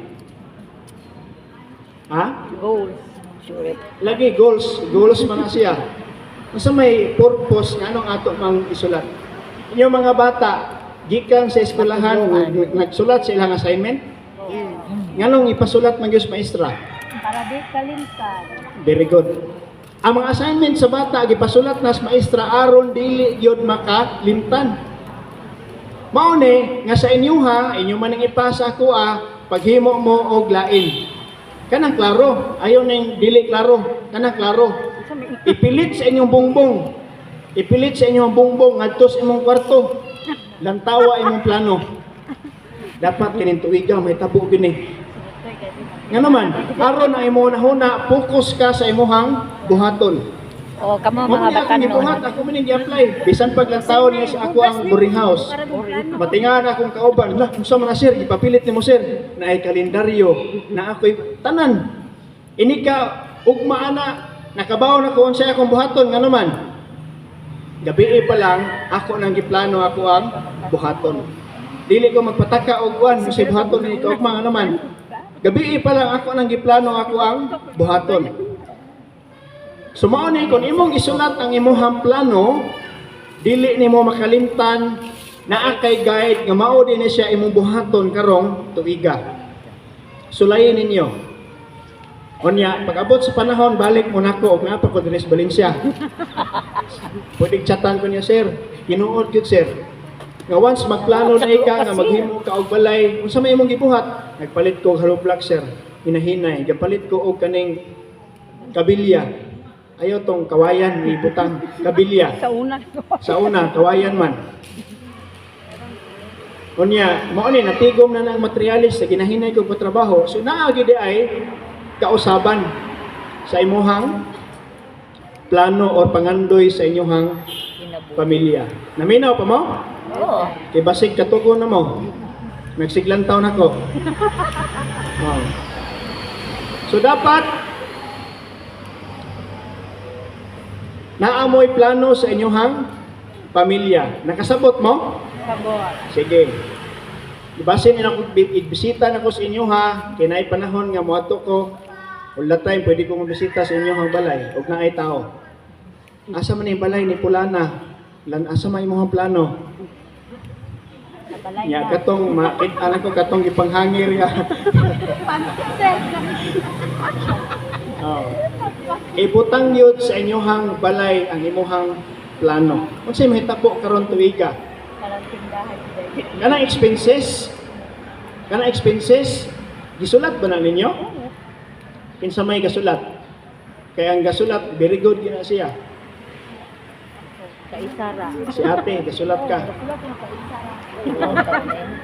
[SPEAKER 2] Ha?
[SPEAKER 3] Goals. Sure.
[SPEAKER 2] Lagi goals, goals man na siya. Unsa may purpose nga anong ato mang isulat? Inyong mga bata gikan sa eskwelahan nagsulat sa ilang assignment. Nganong ipasulat man gyud sa maestra?
[SPEAKER 5] Para di kalimtan.
[SPEAKER 2] Very good. Ang mga assignment sa bata gipasulat na sa maestra aron dili gyud makalimtan. Mao ni nga sa inyo ha, inyo man ang ipasa ako paghimo mo og lain. Kanang klaro, ayaw ning dili klaro, kanang klaro. Ipilit sa inyong bongbong. Ipilit sa inyong bongbong ngadto sa imong kwarto. Lantawa imong plano. Dapat kining tuiga may tabo gini. Nga naman, aron ang imong hunahuna, focus ka sa imuhang buhaton.
[SPEAKER 3] Oh, kamo
[SPEAKER 2] Mo
[SPEAKER 3] mga
[SPEAKER 2] ni akong
[SPEAKER 3] batanon.
[SPEAKER 2] gibuhat, ako man gi-apply. Bisan pag lantaw niya sa ako ang boarding house. Matingan akong kauban, lah unsa man na sir, ipapilit nimo sir, naay kalendaryo, na ako'y tanan. Ini ka ugma ana, nakabaw na ko unsay akong buhaton nga naman. Gabi pa lang ako nang giplano ako ang buhaton. Dili ko magpataka og kuan unsay buhaton ni kaugma nga naman. Gabi pa lang ako nang giplano ako ang buhaton. So mao ni kung imong isulat ang imong plano, dili nimo makalimtan, naa kay guide nga mao din ni siya imong buhaton karong tuiga. Sulayin ninyo. Unya, pag abot sa panahon, balik mo nako og naa pa ko diri sa Valencia. Pwede chatan ko niya, "Sir. Tinuod gyud, sir." Nga once magplano na ika nga maghimo ka og balay, unsa may imong gibuhat? "Nagpalit ko og hollow block, sir. Hinahinay, gapalit ko og kaning kabilya. Ayaw tong kawayan, ibutang kabilya."
[SPEAKER 3] Sa una.
[SPEAKER 2] Sa una, kawayan man. Unya, mao ni natigom na ng materialis sa ginahinay ko trabaho. So naa gyud ay kausaban sa imuhang plano or pangandoy sa inyuhang pamilya. Naminaw pa mo?
[SPEAKER 3] Oo.
[SPEAKER 2] Kay basig katugon na mo. Nagsiglantaw na ko. Oh. So dapat naamoy plano sa inyuhang pamilya. Nakasabot mo?
[SPEAKER 3] Sabot.
[SPEAKER 2] Sige. Ibasin na ako, ibisita na ko sa inyo ha, kay naay panahon nga moadto ko, all the time pwede ko mabisita sa inyo ang balay, ug naay tao. "Asa man yung balay ni Pulana? Lan asa man imong plano?" Nya katong makita na ko katong gipanghangir nga. Oh. Ibutang yun sa inyuhang balay ang imuhang plano. Unsay mahitabo karon tuiga? Kanang expenses, gisulat ba na ninyo? Kinsa may gasulat? Kaya ang gasulat, very good gina siya.
[SPEAKER 3] Kaisara.
[SPEAKER 2] Si ate, gasulat ka.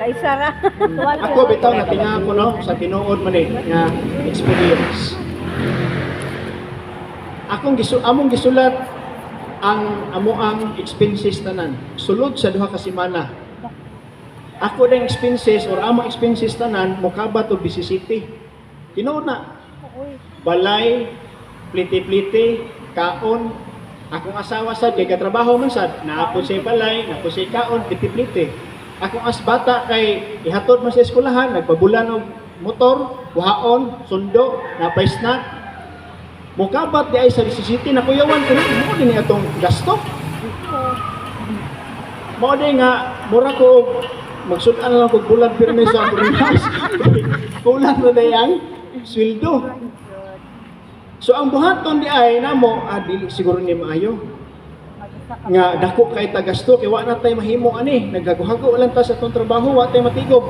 [SPEAKER 3] Kaisara.
[SPEAKER 2] Ako bitaw natinga ako no sa tinuod man eh nga experience. Akong gisu among gisulat ang amoang expenses tanan sulod sa 2 ka semana. Ako ding expenses or among expenses tanan mokabat og BCCT. Tinuod na. Balay, pliti-pliti, kaon. Akong asawa sad kay katrabaho man sad, naapod siya balay, naapod siya kaon, pliti-pliti. Akong as bata kay ihatod man sa eskwelahan, nagpabulan og motor, kuhaon, sundo, napay snack. Mukabat di ay sa BCCT, nakuyawan ko na, mao din ni atong gasto. Mao di nga, mura ko og magsud-an lang kog bulan pirmi sa Brunei. Kulang na day ang sweldo. So ang buhaton di ay namo, ah, dili siguro ni maayo. Nga dako kay ta gasto kay wa na tay mahimo ani, naghago-hago lang ta sa atong trabaho, wa tay matigob.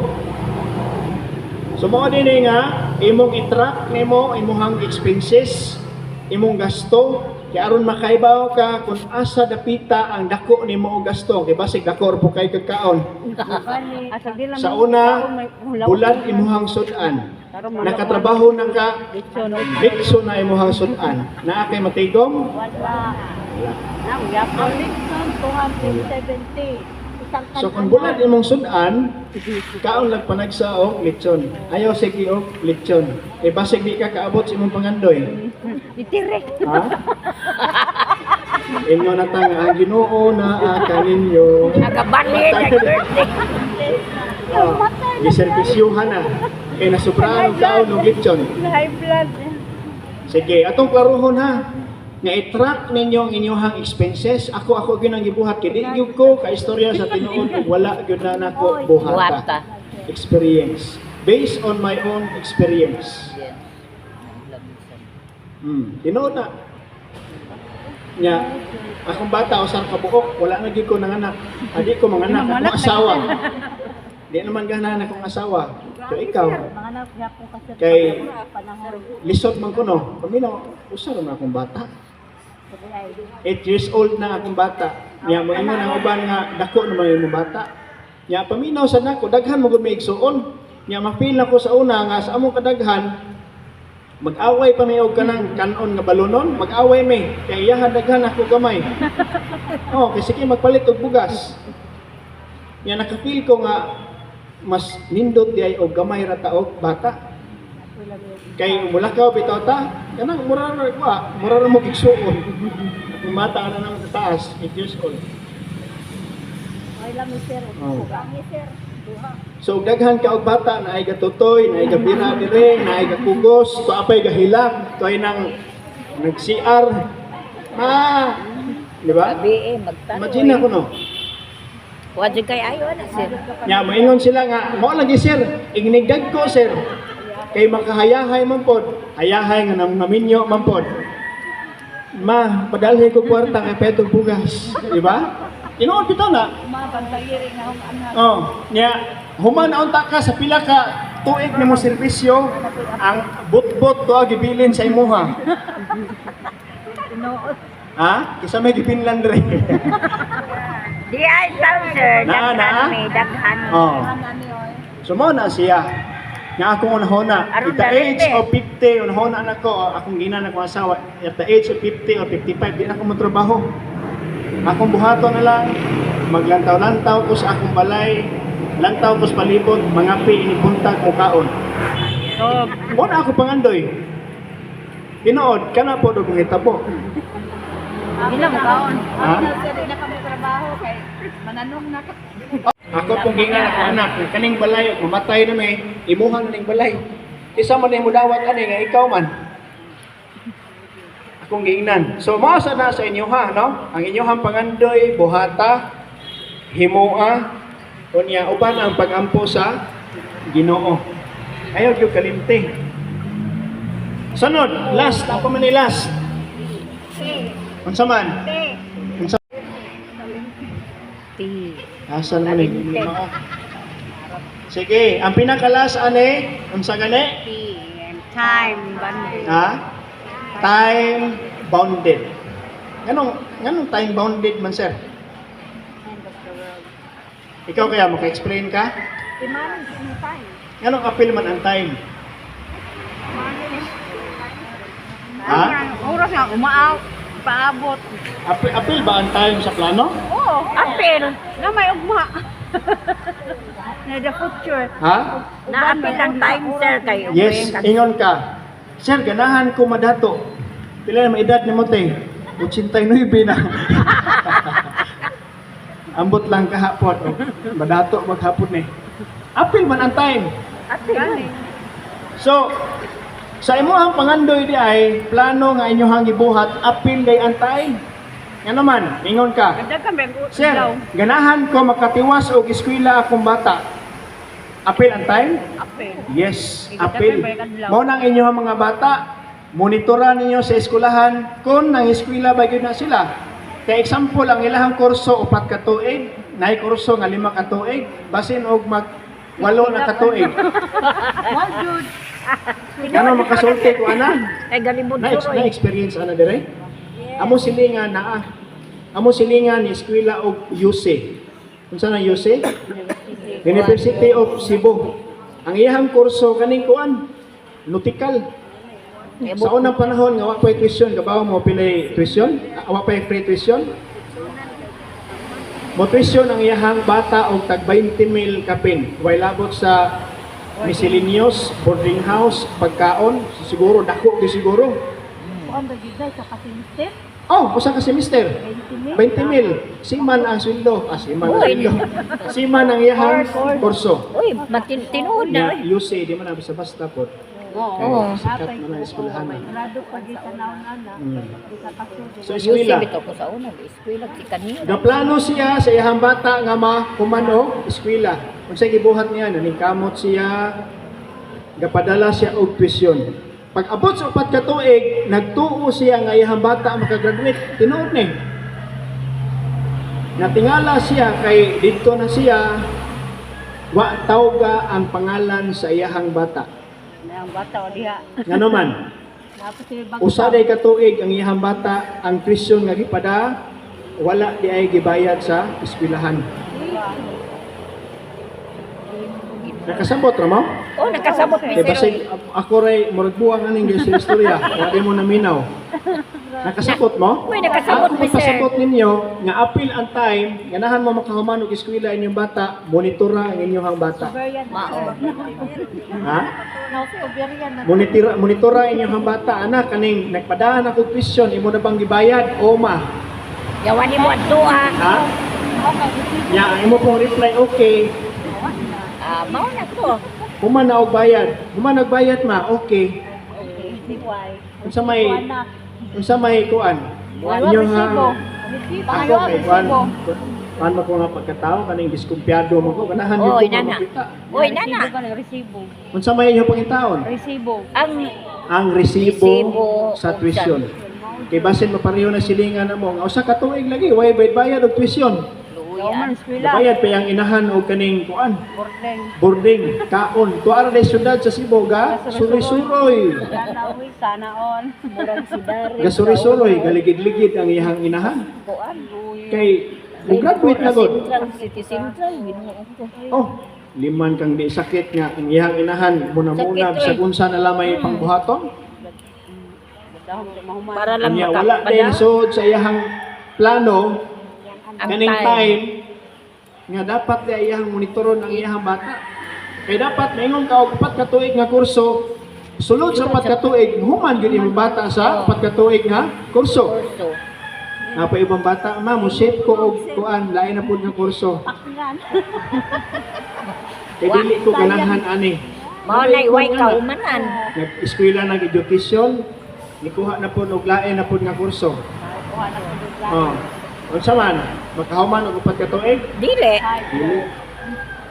[SPEAKER 2] So mao din eh nga imong i-track nimo imong expenses, imong gasto, kay aron makaibaw ka kung asa dapita ang dako nimo og gasto, kay basig dako ra po kay kagkaon. Sa una, bulan imuhang sud-an. Nakatrabaho na ka, litson na imuhang sud-an. Naa kay matigom?
[SPEAKER 5] Wala.
[SPEAKER 2] Wala.
[SPEAKER 5] Ang litson, 270. Isang
[SPEAKER 2] So kung bulan imong sud-an, kaon lang panagsa og litson. Ayaw sige og litson. Kay basig di ka kaabot sa imong pangandoy.
[SPEAKER 3] Itirek.
[SPEAKER 2] Ha? Inyo na ta nga ang Ginoo naa kaninyo.
[SPEAKER 3] Nagabalin nag-birthday.
[SPEAKER 2] Oh, giserbisyuhan na. Kay nasubrahan og kaon og litson.
[SPEAKER 3] High blood.
[SPEAKER 2] Sige, atong klarohon ha. Nga i-track ninyo ang inyong expenses. Ako gyud ang gibuhat kay di gyud ko ka istorya sa tinuod ug wala gyud na nako buhata.
[SPEAKER 3] Buhata.
[SPEAKER 2] Experience. Based on my own experience. Tinuod na. Nya, akong bata usa ka buok, wala na gyud ko nanganak. Adi ko manganak, akong asawa. Di naman ganahan akong asawa. So ikaw, kay lisod man ko no. Paminaw, usa ra man akong bata. 8 years old na akong bata. Nya moingon ang uban nga dako naman imong bata. Nya paminaw sad nako, daghan mo gud may igsuon. Nya ma-feel nako sa una nga sa among kadaghan mag-away pa mi og kanang kanon nga balunon, mag-away mi kay iyahan daghan ako gamay. Oh, kay sige magpalit og bugas. Nya naka-feel ko nga mas nindot di ay og gamay ra ta og bata. Kay mulakaw bitaw ta, kanang mura ra wa, mura ra mo igsuon. Akong bata ana nang taas, 8 years old. Oh. So daghan ka og bata na ay gatutoy, na ay gabira dire, na ay gakugos, tuapay gahilak, tuay nang nag-CR. Ma! Di ba?
[SPEAKER 3] Gabi eh, magtanoy.
[SPEAKER 2] Imagine ako, no?
[SPEAKER 3] Wa jud kay ayo na, sir.
[SPEAKER 2] Nya, moingon sila nga, mao lagi, sir, ignigag ko, sir. Kay makahayahay man pod, hayahay nga nang naminyo man pod. Ma, padalhin ko kwarta kay petong bugas, di ba? Tinuod bitaw na. Oh, nya human na unta ka sa pila ka tuig nimo serbisyo, ang butbot to gibilin sa imuha. Ha? Kisa may gipinlan dre.
[SPEAKER 3] Di ay taon, sir.
[SPEAKER 2] Naa,
[SPEAKER 3] Daghan
[SPEAKER 2] naa.
[SPEAKER 3] mi, daghan.
[SPEAKER 2] Oh. So mao na siya. Nga akong unahona,
[SPEAKER 3] Aron
[SPEAKER 2] at the
[SPEAKER 3] na rin
[SPEAKER 2] age
[SPEAKER 3] eh.
[SPEAKER 2] of 50, unahona na ko, akong gina na akong asawa, at the age of 50 or 55, di na ako motrabaho. Akong buhaton na lang, maglantaw-lantaw ko sa akong balay, lantaw ko sa palibot, mga pi, inibuntag o kaon. Mao na ako pangandoy. Tinuod, kana po og ngitabo.
[SPEAKER 3] Hindi mo kaon.
[SPEAKER 2] Ha? Ako pong gingan ako anak, nga kaning balay, ug mamatay na may, imuha na ning balay. Isa man ni mudawat ani nga ikaw man. Akong giingnan. So mao sa na sa inyo ha, no? Ang inyohang pangandoy, buhata, himoa, unya uban ang pagampo sa Ginoo. Ayaw gyud kalimti. Sunod, last, ako man ni last. Unsa man? Unsa?
[SPEAKER 3] Ti.
[SPEAKER 2] Asa naman eh? Sige, ang pinakalas ane, unsa gani?
[SPEAKER 3] Ti. Time bandit.
[SPEAKER 2] Ha? Time bounded. Nganong time bounded man, sir? Ikaw kaya maka-explain ka? Nganong apil man ang time? Ha?
[SPEAKER 3] Oras nga umaaw, paabot.
[SPEAKER 2] Apil ba ang time sa plano?
[SPEAKER 3] Oo, apil. Na may ugma. Na the future.
[SPEAKER 2] Ha?
[SPEAKER 3] Naapil ang time, sir, kay
[SPEAKER 2] Yes, ingon ka. Sir, ganahan ko madato. Pila na edad ni mo, te? 89 na. Ambot lang kahapon. Oh, madato maghapon ni. Apil man ang time.
[SPEAKER 3] Apil.
[SPEAKER 2] So, sa imuhang pangandoy di ay plano nga inyohang gibuhat, apil day ang time. Nga naman, ingon ka. Sir, ganahan ko makatiwas og eskwela akong bata. Apil ang time?
[SPEAKER 3] Apil.
[SPEAKER 2] Yes, apil. Mao nang inyo mga bata, monitora ninyo sa eskwelahan kung nang eskwela ba gyud na sila. Kay example, ang ilahang kurso 4 ka tuig, naay kurso nga 5 ka tuig, basin og mag 8 na ka tuig. Ano makasulti ko ana?
[SPEAKER 3] Ay galibod
[SPEAKER 2] Na,
[SPEAKER 3] suroy.
[SPEAKER 2] na experience ana dire? Amo silingan naa. Amo silingan ni eskwela og UC. Unsa na UC? University of Cebu. Ang iyang kurso kaning kuan nautical. Sa unang panahon nga wa pay tuition, kabaw mo pilay tuition? Ah, wa pay free tuition? Mo tuition ang iyahang bata og tag 20 mil kapin. Way labot sa miscellaneous, boarding house, pagkaon, siguro dako gyud siguro. Oh, usa ka semester. 20 mil. Siman ang sweldo. Ah, siman ang
[SPEAKER 3] Uy.
[SPEAKER 2] sweldo. Siman ang iyahang kurso.
[SPEAKER 3] Uy, matin tinuod na.
[SPEAKER 2] Ya, UC, di man na basta-basta po.
[SPEAKER 3] Oo.
[SPEAKER 2] Kay sikat man ang eskwelahan. Eh. So,
[SPEAKER 3] UC
[SPEAKER 2] eskwela.
[SPEAKER 3] bitaw ko sa una, eskwela si kanina.
[SPEAKER 2] Gaplano siya sa iyahang bata nga mahuman og eskwela. Unsay gibuhat niya, naningkamot siya, gapadala siya og tuition. Pag abot sa 4 ka tuig, nagtuo siya nga iyahang bata makagraduate. Tinuod ni. Natingala siya kay didto na siya, wa tawga ang pangalan sa iyahang bata.
[SPEAKER 3] Ang bata o diha.
[SPEAKER 2] Ngano man, usa day ka tuig ang iyahang bata ang tuition nga gipada wala di ay gibayad sa eskwelahan. Nakasabot ra mo?
[SPEAKER 3] Oh, nakasabot mi
[SPEAKER 2] Kay
[SPEAKER 3] sir.
[SPEAKER 2] basig ako ray murag buwang aning gyud sa istorya, wa di mo naminaw. Nakasabot mo?
[SPEAKER 3] Uy, nakasabot
[SPEAKER 2] Ako
[SPEAKER 3] mi sir.
[SPEAKER 2] pasabot ninyo nga apil ang time, ganahan mo makahuman og eskwela inyong bata, monitora ang inyong bata.
[SPEAKER 3] Mao.
[SPEAKER 2] Ha? Monitora inyong bata, anak kaning nagpadaan ako tuition, imo na bang gibayad? O ma.
[SPEAKER 3] Yawan ni mo adto ah.
[SPEAKER 2] Ha? Ya, ang imo pong reply okay.
[SPEAKER 3] Ah, mao na ko.
[SPEAKER 2] Human na og bayad. Human og bayad ma, okay. Unsa may Unsa may kuan? Inyong ako kay kuan. Kuan mo ko nga pagkatao kaning diskumpiyado mo ko, ganahan gyud
[SPEAKER 3] Oy,
[SPEAKER 2] ko
[SPEAKER 3] nana.
[SPEAKER 2] makita.
[SPEAKER 3] Oy, nana.
[SPEAKER 2] Unsa may inyong pangitaon?
[SPEAKER 3] Ang
[SPEAKER 2] Ang resibo,
[SPEAKER 3] Resibo
[SPEAKER 2] sa tuition. Kay basin mapareho na silingan na mo nga usa ka tuig lagi way bayad og tuition.
[SPEAKER 3] luyan.
[SPEAKER 2] Nabayad pa yang inahan og kaning kuan. Boarding, kaon. Tuara day syudad sa Cebu ga suroy-suroy.
[SPEAKER 3] Murag si Darren.
[SPEAKER 2] Ga suroy-suroy, galigid-ligid ang iyang inahan.
[SPEAKER 3] Kuan.
[SPEAKER 2] Kay mo graduate na gud.
[SPEAKER 3] Central, City Central, Ginoo ko.
[SPEAKER 2] Oh, liman kang di sakit nga ang iyang inahan muna-muna
[SPEAKER 3] Sakit,
[SPEAKER 2] sa
[SPEAKER 3] oy.
[SPEAKER 2] unsa na lamay pangbuhaton.
[SPEAKER 3] Para lang
[SPEAKER 2] Unya wala din sud sa iyang plano
[SPEAKER 3] Ang
[SPEAKER 2] kaning
[SPEAKER 3] time.
[SPEAKER 2] time nga dapat di iyang monitoron ang iyang bata. Kay dapat maingon ka og 4 ka tuig nga kurso, sulod sa 4 ka tuig, human gyud imong bata sa 4 ka tuig nga kurso.
[SPEAKER 3] Kurso.
[SPEAKER 2] Napa ibang bata, ma, mo shape ko og kuan, lain na pud nga kurso. Kay dili ko ganahan ani.
[SPEAKER 3] Mao
[SPEAKER 2] Napa
[SPEAKER 3] na
[SPEAKER 2] ibang
[SPEAKER 3] way
[SPEAKER 2] anak,
[SPEAKER 3] kaumanan.
[SPEAKER 2] nag-eskwela nag education, nikuha na pud og lain na pud nga kurso. Oh. Unsa man, makahuman og 4 ka tuig?
[SPEAKER 3] Dili.
[SPEAKER 2] Dili.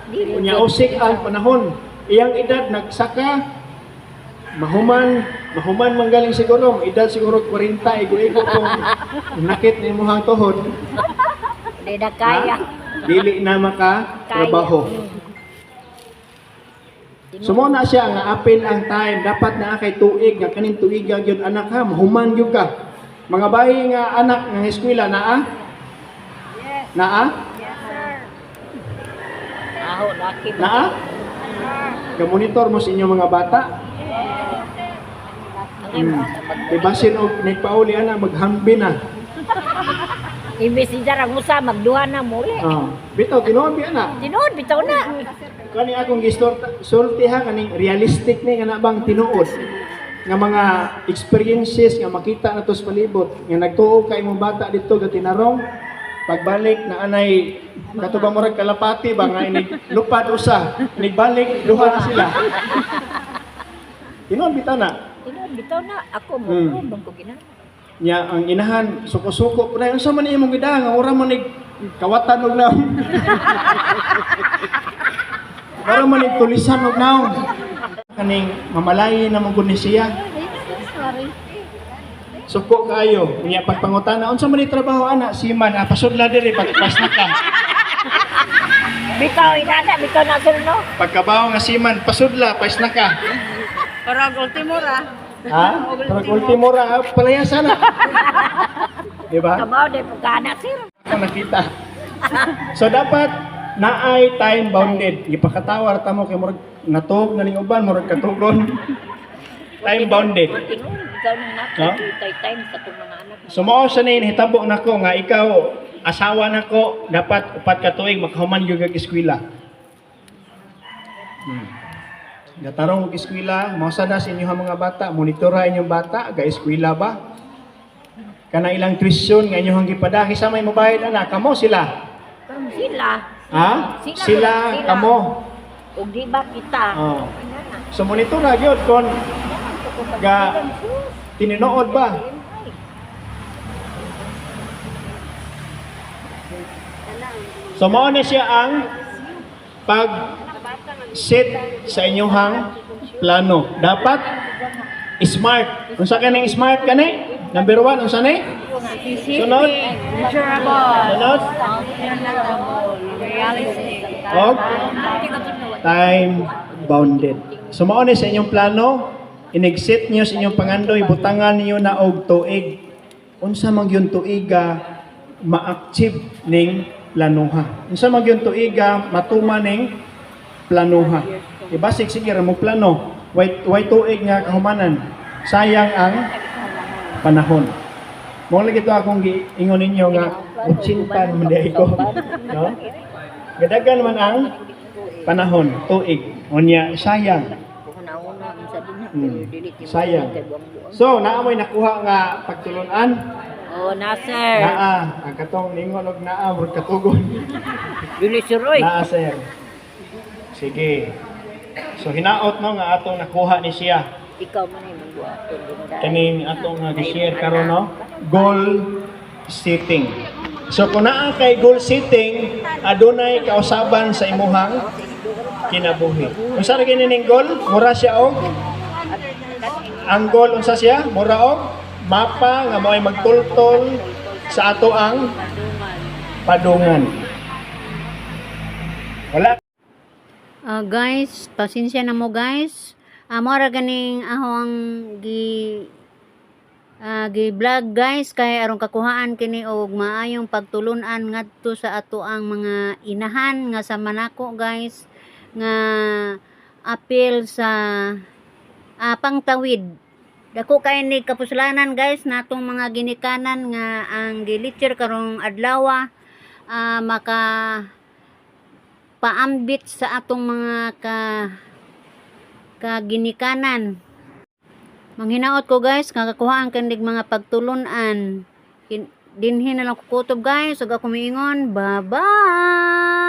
[SPEAKER 3] Dili.
[SPEAKER 2] Unya usik ang panahon. Iyang edad nagsaka, mahuman, mahuman manggaling siguro, edad siguro 40, igo-igo kung nakit ni imong tuhod.
[SPEAKER 3] Di na kaya.
[SPEAKER 2] Ha? Dili na maka trabaho. So mo na siya nga apil ang time, dapat naa kay tuig nga kaning tuiga gyud anak ha, mahuman gyud ka. Mga bayi nga anak nga eskwela naa? Naa?
[SPEAKER 5] Yes, sir.
[SPEAKER 3] Aho, laki ba?
[SPEAKER 2] Naa? Gamonitor mo sa inyong mga bata.
[SPEAKER 3] Ang
[SPEAKER 2] Kay basin og nagpauli ana maghambi na.
[SPEAKER 3] Imbes si Jarang usa magduha na muli.
[SPEAKER 2] Oh. Bitaw tinuod bi ana.
[SPEAKER 3] Tinuod bitaw na.
[SPEAKER 2] Kani akong gisulti ha, kaning realistic ni nga na bang tinuod nga mga experiences nga makita nato sa palibot nga nagtuo ka imong bata didto ga tinarong, pagbalik na anay kato ba murag kalapati ba nga inig lupad usa, inigbalik duha na sila. Tinuod bitaw na.
[SPEAKER 3] Tinuod bitaw na. Ako mo bang ko gina.
[SPEAKER 2] Nya ang inahan suko-suko pa, unsa man imong gidahan nga ora man nig kawatan og naon, ora man nig tulisan og naon, kaning mamalayi na man gud ni siya. Suko kaayo. Nya pagpangutana, unsa man ni trabaho ana? Seaman. Ah, pasudla diri pagpas na ka.
[SPEAKER 3] Bitaw inana, bitaw na sir no.
[SPEAKER 2] Pagkabaw nga seaman, pasudla pas na ka.
[SPEAKER 6] Parang ultimo ra.
[SPEAKER 2] Ha, parang ultimo ra, ah, palayasan na, di ba?
[SPEAKER 3] Kabaw di pagkana sir.
[SPEAKER 2] Ako nakita. So dapat naay time bounded. Gipakatawar ta mo kay murag natog na ning uban, murag katugon. Time bounded.
[SPEAKER 3] Tinuod bitaw nang
[SPEAKER 2] No?
[SPEAKER 3] nakita time sa atong mga anak.
[SPEAKER 2] So mao sa ni hitabo nako nga ikaw asawa nako dapat 4 ka tuig makahuman gyud kag eskwela. Gatarong og eskwela, mao sa na sa inyong mga bata, monitora inyong bata, ga eskwela ba? Kana ilang tuition nga inyong gipadaki sa may mobayad ana, kamo sila.
[SPEAKER 3] Sila.
[SPEAKER 2] Ha?
[SPEAKER 3] Sila,
[SPEAKER 2] Sila,
[SPEAKER 3] sila.
[SPEAKER 2] kamo.
[SPEAKER 3] Ug di ba kita?
[SPEAKER 2] Oh. So monitor na gyud kon ga tinuod ba. So mao na siya ang pag set sa inyong plano. Dapat smart. Unsa kaning smart kani? Number 1 unsa ni? Sunod.
[SPEAKER 6] Measurable.
[SPEAKER 2] Sunod.
[SPEAKER 6] Realistic.
[SPEAKER 2] Og time bounded. So mao ni sa inyong plano, inig-set niyo sa inyong pangandoy, butangan niyo na og tuig. Unsa man gyud tuiga ma-achieve ning planoha? Unsa man gyud tuiga matuma ning planoha? Ibasig sige ra mo plano, way tuig nga kahumanan. Sayang ang panahon. Mao lagi to akong giingon ninyo nga 80 naman di ko. No? Gadagan man ang panahon, tuig. Unya sayang.
[SPEAKER 3] Una-una sa dinha pero dili kay
[SPEAKER 2] Sayang.
[SPEAKER 3] kay buang-buang.
[SPEAKER 2] So, naa mo'y nakuha nga pagtulunan.
[SPEAKER 3] Oh, na sir.
[SPEAKER 2] Naa, ang katong ningon og naa murag katugon.
[SPEAKER 3] Dili sir oy.
[SPEAKER 2] Naa sir. Sige. So hinaot no nga atong nakuha ni siya.
[SPEAKER 3] Ikaw man ay magbuhaton din.
[SPEAKER 2] Kaning ato nga gi-share karon, no, goal setting. So kung naa kay goal setting, adunay kausaban sa imuhang kinabuhi. Unsa ra gini ning goal? Mura siya og ang goal, unsa siya? Mura og mapa nga mo'y magtultol sa ato ang padungan. Wala.
[SPEAKER 1] Guys, pasensya na mo, guys. Mo ra ganing ahong gi vlog, guys, kay aron kakuhaan kini og maayong pagtulunan ngadto sa ato ang mga inahan nga sa manako, guys, nga apil sa pangtawid. Dako kay ni kapuslanan, guys, natong mga ginikanan nga ang gi-lecture karong adlaw maka paambit sa atong mga kaginikanan. Manghinaot ko, guys, nga kakuhaan kandig mga pagtulunan. Dinhi na lang kukutob, guys, ug ako miingon, bye-bye.